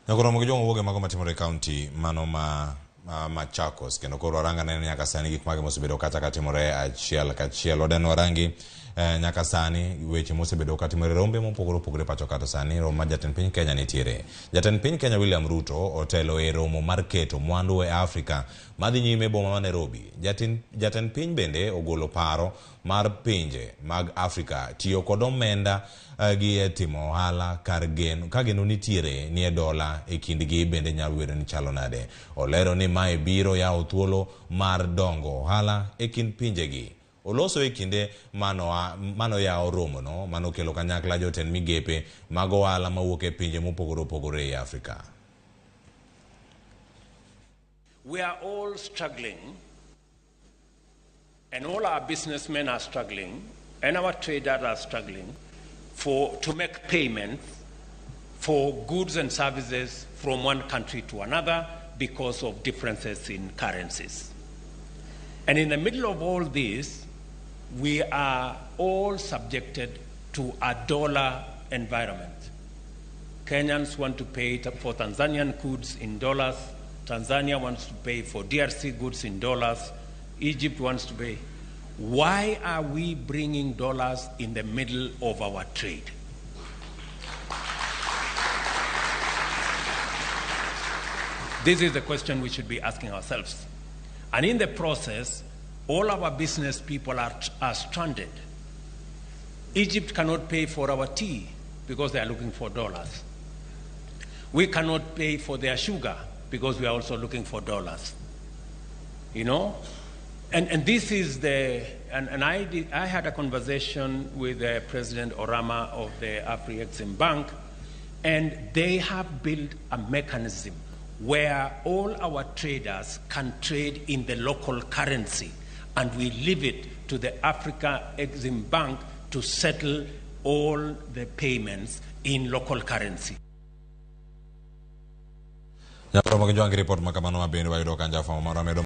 Nyaka romo gi joma wuok e mago matimore e kaunti mano ma Machakos kendo koro waranga neno nyaka sani gik mage mosebedo kata katimore achiel kachiel. Waden warangi nyaka sani weche mosebedo katimore rombe mopogore opogore pacho kata sani romo mar jatend piny Kenya nitiere. Jatend piny Kenya William Ruto otelo e romo mar keto mwandu e Afrika madhi nyime e boma ma Nairobi. Jatend piny bende ogolo paro mar pinje mag Afrika tiyo kod omenda gi e timo ohala kar geno ka geno nitiere ni e dola e kindgi bende nyalo bedo ni chalo nade. Olero ni mae biro yawo thuolo mar dongo ohala e kind pinjegi. Oloso e kinde manoyawo romono manokelo kanyakla jotend migepe mag ohala mawuok e pinje mopogore opogore ei Afrika. We are all struggling, and all our businessmen are struggling, and our traders are struggling to make payments for goods and services from one country to another because of differences in currencies. And in the middle of all this, we are all subjected to a dollar environment. Kenyans want to pay for Tanzanian goods in dollars. Tanzania wants to pay for DRC goods in dollars. Egypt wants to pay. Why are we bringing dollars in the middle of our trade? This is the question we should be asking ourselves. And in the process, all our business people are stranded. Egypt cannot pay for our tea because they are looking for dollars. We cannot pay for their sugar because we are also looking for dollars. You know? And this is the, and I, did, I had a conversation with President Oramah of the Afri-Exim Bank, and they have built a mechanism where all our traders can trade in the local currency, and we leave it to the Africa Exim Bank to settle all the payments in local currency. Nyaka romo gi jwangi report makamano ma bende wayudo ka jafwambo marwa medo